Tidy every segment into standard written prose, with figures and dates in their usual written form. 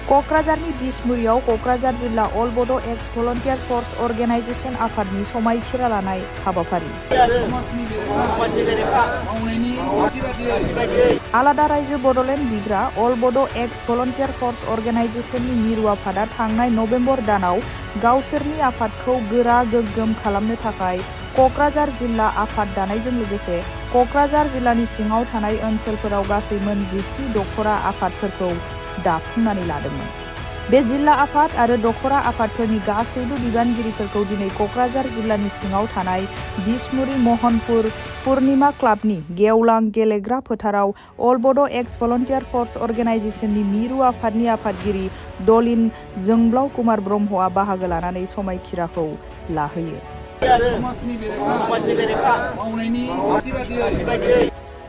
क'क्राझारनि बिसमुरियाव क'क्राझार जिल्ला अल बड' एक्स भलन्टियार फर्स अर्गेनाइजेसन आफादनि समायखिरा लानाय हाबाफारि। आलादा रायजो बड'लेण्ड बिग्रा अल बड' एक्स भलन्टियार फर्स अर्गेनाइजेसननि मिरु आफादा थांनाय नभेम्बर दानाव गावसोरनि आफादखौ गोरा गोग्गोम खालामनो थाखाय क'क्राझार जिल्ला आफाद दानायजों लोगोसे क'क्राझार जिल्लानि सिङाव थानाय ओनसोलफोराव गासै मोन 17 दखरा आफादफोरखौ दाफुंनानै लादोंमोन। बे जिल्ला आफाद आरो दखरा आफादफोरनि गासैबो बिबानगिरिफोरखौ दिनै क'क्राझार जिल्लानि सिङाव थानाय बिसमुरि महनपुर पुर्णिमा क्लाबनि गेवलां गेलेग्रा फोथाराव अल बड' एक्स भलन्टियार फर्स अर्गेनाइजेसननि मिरु आफादनि आफादगिरि दलिन जोंब्लाव कुमार ब्रह्मआ बाहागो लानानै समायखिराखौ लाहोयो।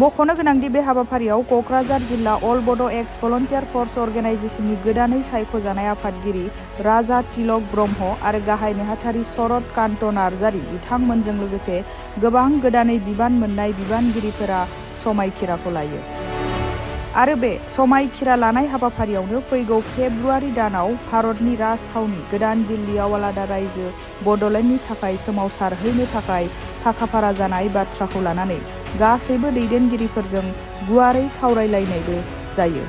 मख'नो गोनांदि बे हाबाफारियाव क'क्राझार जिल्ला अल बड' एक्स भलन्टियार फर्स अर्गेनाइजेसननि गोदानै सायख'जानाय आफादगिरि राजा तिलक ब्रह्म आरो गाहाय नेहाथारि शरद कान्त नार्जारि बिथांमोनजों लोगोसे गोबां गोदानै बिबान मोननाय बिबानगिरिफोरा समायखिराखौ लायो। आरो बे समायखिरा लानाय हाबाफारियावनो फैगौ फेब्रुवारि दानाव भारतनि राजथावनि गोदान दिल्लीयाव आलादा रायजो बड'लेण्डनि थाखाय सोमावसारहैनो थाखाय साखाफारा जानाय बाथ्राखौ लानानै गासैबो दैदेनगिरिफोरजों गुवारै सावरायलायनायबो जायो।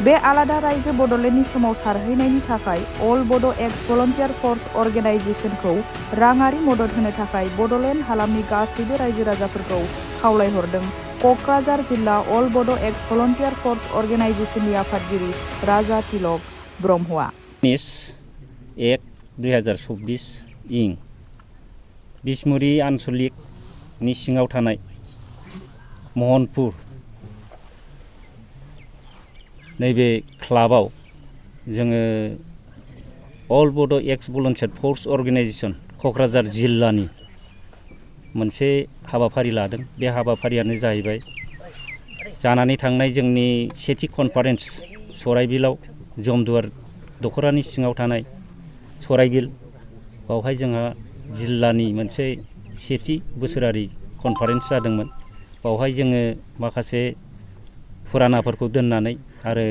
बे आलादा रायजो बड'लेण्डनि सोमावसारहैनायनि थाखाय अल बड' एक्स भलन्टियार फर्स अर्गेनाइजेसनखौ राङारि मदद होनो थाखाय बड'लेण्ड हालामनि गासैबो रायजो राजाफोरखौ खावलायहरदों क'क्राझार जिल्ला अल बड' एक्स भलन्टियार फर्स अर्गेनाइजेसननि आफादगिरि राजा तिलक ब्रह्मआ। 1/1/2024 इं बिसमुरि आन्सलिकनि सिङाव थानाय महनपुर नैबे क्लाबाव जोङो अल बड' एक्स भलन्टियार फर्स अर्गेनाइजेसन क'क्राझार जिल्लानि मोनसे हाबाफारि लादों। बे हाबाफारियानो जाहैबाय जानानै थांनाय जोंनि सेथि कनफारेन्स सराइबिलाव जमदुवार दखरानि सिङाव थानाय सराइबिल बावहाय जोंहा जिल्लानि मोनसे सेथि बोसोरारि कनफारेन्स जादोंमोन। बावहाय जोङो माखासे फुरानाफोरखौ दोननानै आरो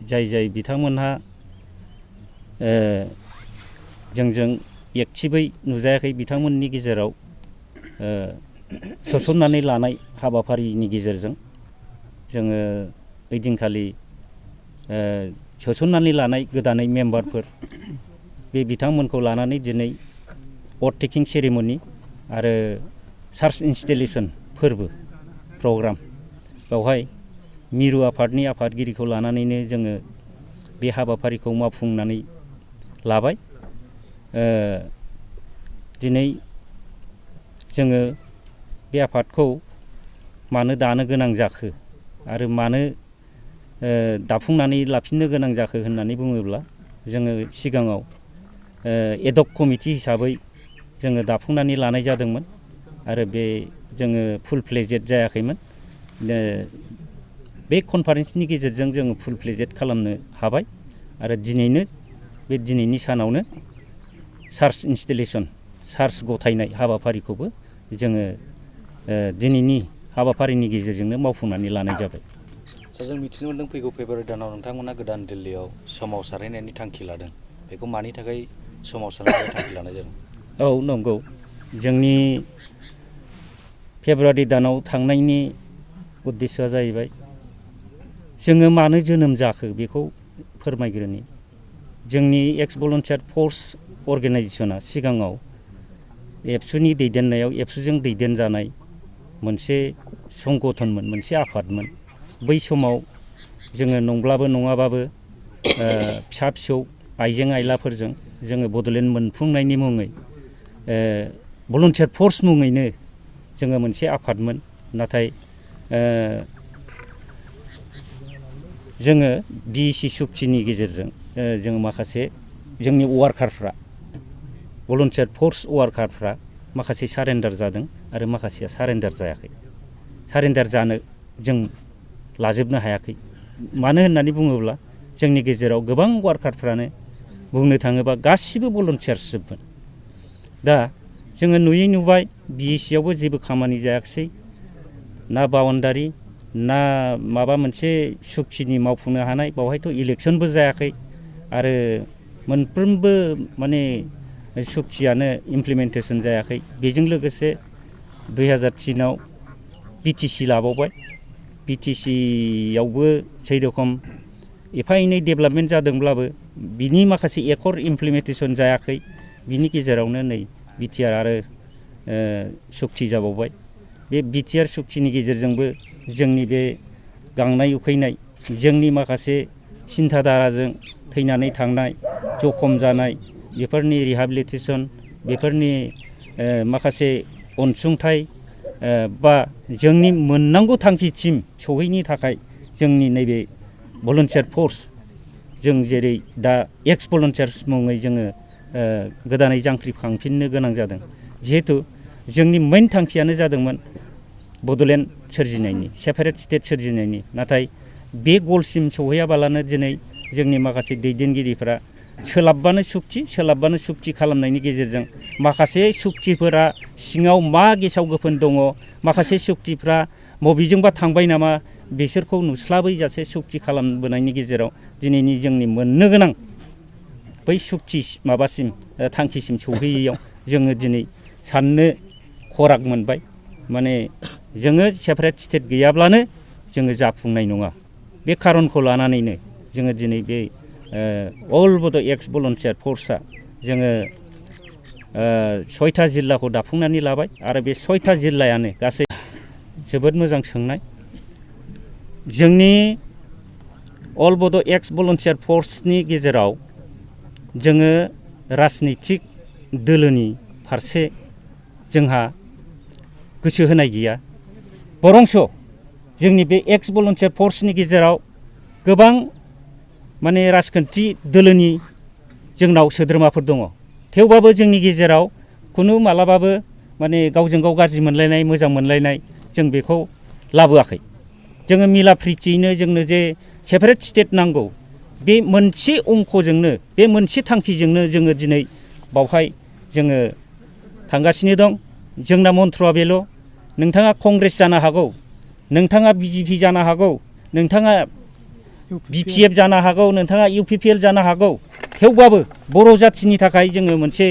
जाय बिथांमोनहा जोंजों एक्टिभै नुजायाखै बिथांमोननि गेजेराव सोसननानै लानाय हाबाफारिनि गेजेरजों जोङो ओइदिनखालि सोसननानै लानाय गोदानै मेम्बारफोर बे बिथांमोनखौ लानानै दिनै अथ टेकिं सेरेमनि आरो चार्च इनस्टलेसन फोरबो प्रग्राम बेवहाय मिरु आफादनि आफादगिरिखौ लानानैनो जोङो बे हाबाफारिखौ मावफुंनानै लाबाय। दिनै जोङो बे आफादखौ मानो दानो गोनां जाखो आरो मानो दाफुंनानै लाफिननो गोनां जाखो होननानै बुङोब्ला जोङो सिगाङाव एडक कमिटि हिसाबै जोङो दाफुंनानै लानाय जादोंमोन आरो बे जोङो फुल फ्लेजेड जायाखैमोन। बे कनफारेन्सनि गेजेरजों जोङो फुल फ्लेजेड खालामनो हाबाय आरो दिनैनि सानावनो चार्च इनस्टलेसन चार्च गथायनाय हाबाफारिखौबो जोङो दिनैनि हाबाफारिनि गेजेरजोंनो मावफुंनानै लानाय जाबाय। जों मिथिनो मोनदों फैगौ फेब्रुवारि दानाव नोंथांमोना गोदान दिल्लीयाव सोमावसारहैनायनि थांखि लादों। बेखौ मानि थाखाय सोमावसारनायनि थांखि लानाय जादों? औ नंगौ, जोंनि फेब्रुवारि दानाव थांनायनि उद्देश्यआ जाहैबाय जोङो मानो जोनोम जाखो बेखौ फोरमायग्रोनि। जोंनि एक्स भलन्टियार फर्स अर्गेनाइजेसना सिगाङाव एबसुनि दैदेननायाव एबसुजों दैदेनजानाय मोनसे संगठनमोन, मोनसे आफादमोन। बै समाव जोङो नंब्लाबो नङाबाबो फिसा फिसौ आइजें आइलाफोरजों जोङो बड'लेण्ड मोनफुंनायनि मुङै भलन्टियार फर्स मुङैनो जोङो मोनसे आफादमोन। नाथाय जोङो DEC सुक्तिनि गेजेरजों जों माखासे जोंनि वार्कारफ्रा भलन्टियार फर्स वार्कारफ्रा माखासे सारेन्डार जादों आरो माखासेया सारेन्डार जायाखै। सारेन्डार जानो जों लाजोबनो हायाखै। मानो होननानै बुङोब्ला जोंनि गेजेराव गोबां वार्कारफ्रानो बुंनो थाङोबा गासिबो भलन्टियार्सजोबमोन। दा जोङो नुबाय BEC आवबो जेबो खामानि जायाखिसै, ना बाउन्डारि ना माबा मोनसे सुक्तिनि मावफुंनो हानाय बावहायथ' इलेक्सनबो जायाखै आरो मोनफ्रोमबो माने सुक्तियानो इमप्लिमेन्टेसन जायाखै। बेजों लोगोसे 2003आव बिटिसि लाबावबाय। बिटिसियावबो जेरखम एफा एनै डेभेलपमेन्ट जादोंब्लाबो बिनि माखासे एकर्ड इमप्लिमेन्टेसन जायाखै। बिनि गेजेरावनो नै बिटिआर आरो सुक्ति जाबावबाय। बे बिटिआर सुक्तिनि गेजेरजोंबो जोंनि बे गांनाय उखैनाय जोंनि माखासे सिन्थाधाराजों थैनानै थांनाय जखम जानाय बेफोरनि रिहाबिलिटेसन बेफोरनि माखासे अनसुंथाइ बा जोंनि मोननांगौ थांखिसिम सहैनो थाखाय जोंनि नैबे भलुन्टियार फर्स जों जेरै दा एक्स भलुन्टियार्स मुङै जोङो गोदानै जांख्रिखांफिननो गोनां जादों। जिहेथु जोंनि मेइन थांखियानो जादोंमोन बड'लेण्ड सोरजिनायनि सेपारेट स्टेट सोरजिनायनि। नाथाय बे गलसिम सौहैयाबालानो दिनै जोंनि माखासे दैदेनगिरिफोरा सोलाबबानो सुक्ति खालामनायनि गेजेरजों माखासे सुक्तिफोरा सिङाव मा गेसाव गोफोन दङ, माखासे सुक्तिफ्रा बबेजोंबा थांबाय नामा बिसोरखौ नुस्लाबै जासे सुक्ति खालामबोनायनि गेजेराव दिनैनि जोंनि मोननो गोनां बै सुक्ति माबासिम थांखिसिम सौहैयैयाव जोङो दिनै साननो खराग मोनबाय। माने जोङो सेपारेट स्टेट गैयाब्लानो जोङो जाफुंनाय नङा। बे खारनखौ लानानैनो जोङो दिनै बे अल बड' एक्स भलुन्टियार फर्सआ जोङो 6था जिल्लाखौ दाफुंनानै लाबाय आरो बे 6था जिल्लायानो गासै जोबोद मोजां सोंनाय। जोंनि अल बड' एक्स भलुन्टियार फर्सनि गेजेराव जोङो राजनितिक दोलोनि फारसे जोंहा गोसो होनाय गैया। बरंस जोंनि बे एक्स भलुन्टियार फर्सनि गेजेराव गोबां माने राजखान्थि दोलोनि जोंनाव सोद्रोमाफोर दङ। थेवबाबो जोंनि गेजेराव खुनु मालाबाबो माने गावजों गाव गाज्रि मोनलायनाय मोजां मोनलायनाय जों बेखौ लाबोआखै। जोङो मिला प्रितियैनो जोंनो जे सेपारेट स्टेट नांगौ बे मोनसे अंकजोंनो बे मोनसे थांखिजोंनो जोङो दिनै बावहाय जोङो थांगासिनो दं। जोंना मन्त्रआ बेल'। नोंथाङा कंग्रेस जानो हागौ, नोंथाङा बिजेपि जानो हागौ, नोंथाङा बिपिएफ जानो हागौ, नोंथाङा इउपिपिएल जानो हागौ, थेवबाबो बर' जाथिनि थाखाय जोङो मोनसे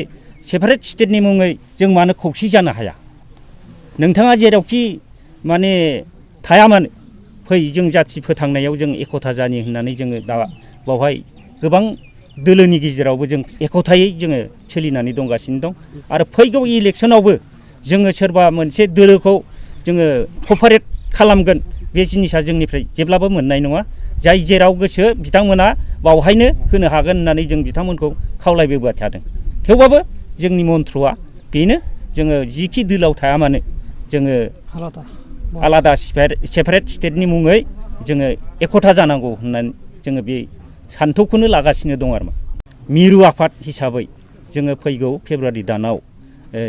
सेपारेट स्टेटनि मुङै जों मानो खौसे जानो हाया? नोंथाङा जेरावखि माने थाया मानो फै जों जाथि फोथांनायाव जों एकता जानि होननानै जोङो दा बावहाय गोबां दोलोनि गेजेरावबो जों एकतायै जोङो सोलिनानै दंगासिनो दं। आरो फैगौ इलेक्सनावबो जोङो सोरबा मोनसे दोलोखौ जोङो कपारेट खालामगोन बे जिनिसा जोंनिफ्राय जेब्लाबो मोननाय नङा। जाय जेराव गोसो बिथांमोना बावहायनो होनो हागोन होननानै जों बिथांमोनखौ खावलायबोबाय थादों। थेवबाबो जोंनि मन्त्रआ बेनो, जोङो जिखि दोलाव थाया मानो जोङो आलादा सेपारेट स्टेटनि मुङै जोङो एकता जानांगौ होननानै जोङो बे सान्थौखौनो लागासिनो दं आरो। मिरु आफाद हिसाबै जोङो फैगौ फेब्रुवारि दानाव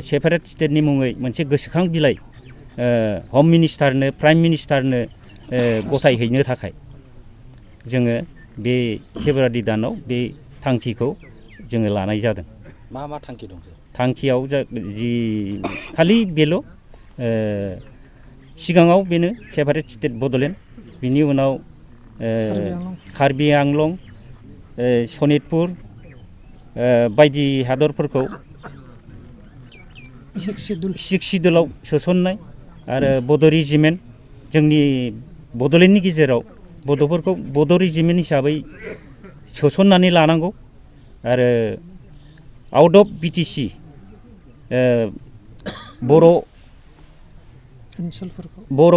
सेपारेट स्टेटनि मुङै मोनसे गोसोखां बिलाइ हम मिनिस्टारनो प्राइम मिनिस्टारनो गथायहैनो थाखाय जोङो बे फेब्रुवारि दानाव बे थांखिखौ जोङो लानाय जादों। मा मा थांखि दं? थांखियाव जि खालि बेल'। सिगाङाव बेनो सेपारेट स्टेट बड'लेण्ड, बिनि उनाव कार्बि आंलं, सनितपुर बायदि हादरफोरखौ सिक्स सिडुलाव सोसननाय आरो बड' रेजिमेन्ट जोंनि बड'लेण्डनि गेजेराव बड'फोरखौ बड' रेजिमेन्ट हिसाबै सोसननानै लानांगौ आरो आउट अफ बिटिसि बर'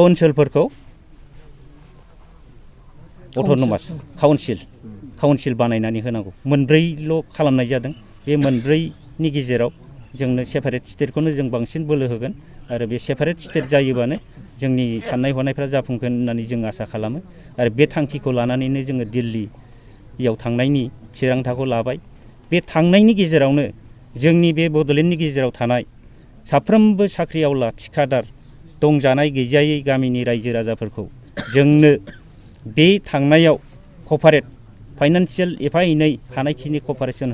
ओनसोलफोरखौ अट'नमास काउन्सिल बानायनानै होनांगौ। मोनब्रैल' खालामनाय जादों। बे मोनब्रैनि गेजेराव जोंनो सेपारेट स्टेटखौनो जों बांसिन बोलो होगोन आरो बे सेपारेट स्टेट जायोबानो जोंनि साननाय हनायफ्रा जाफुंगोन होननानै जों आसा खालामो। आरो बे थांखिखौ लानानैनो जोङो दिल्लीयाव थांनायनि थिरांथाखौ लाबाय। बे थांनायनि गेजेरावनो जोंनि बे बड'लेण्डनि गेजेराव थानाय साफ्रोमबो साख्रिआवला थिखादार दंजानाय गैजायै गामिनि रायजो राजाफोरखौ जोंनो बे थांनायाव कपारेट फाइनान्सियेल एफा एनै हानायखिनि कपारेसन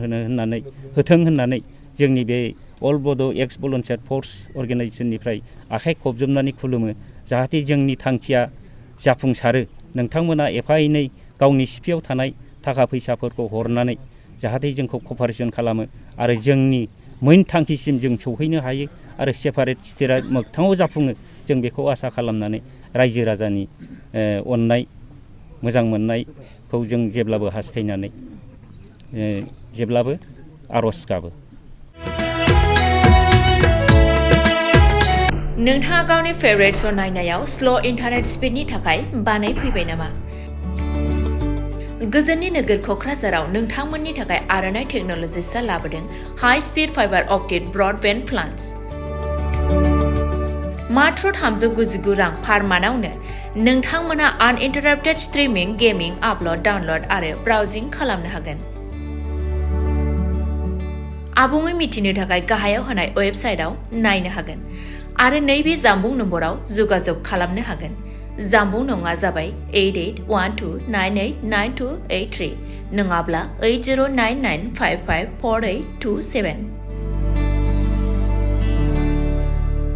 होथों होननानै जोंनि बे अल बड' एक्स भलुन्टियार फर्स अर्गेनाइजेसननिफ्राय आखाइ खबजोबनानै खुलुमो। जाहाथे जोंनि थांखिया जाफुंसारो नोंथांमोना एफा एनै गावनि सिफियाव थानाय थाखा फैसाफोरखौ हरनानै जाहाथे जोंखौ कपारेसन खालामो आरो जोंनि मेइन थांखिसिम जों सौहैनो हायो आरो सेपारेट स्टेटआ मोगथाङाव जाफुङो जों बेखौ आसा खालामनानै रायजो राजानि अननाय मोजां मोननायखौ जों जेब्लाबो हास्थायनानै जेब्लाबो आर'ज गाबो। नोंथाङा गावनि फेभरेट श' नायनायाव स्ल' इन्टारनेट स्पिडनि थाखाय बानायफैबाय नामा? गोजोननि नोगोर क'क्राझाराव नोंथांमोननि थाखाय आर'नाइ टेक्न'लजिसआ लाबोदों high speed fibre optic broadband plans. मात्र 399 रां पार मान्थआवनो नोंथांमोना आनइन्टाराप्टेड स्ट्रीमिंग, गेमिं, आपल'ड, डाउनल'ड आरो ब्राउजिं खालामनो हागोन। आबुङै मिथिनो थाखाय गाहायाव होनाय वेबसाइटआव नायनो हागोन आरो नैबे जामबुं नम्बराव जगाजग खालामनो हागोन। जामबुं नङा जाबाय 8812989283 नङाब्ला 8099554827।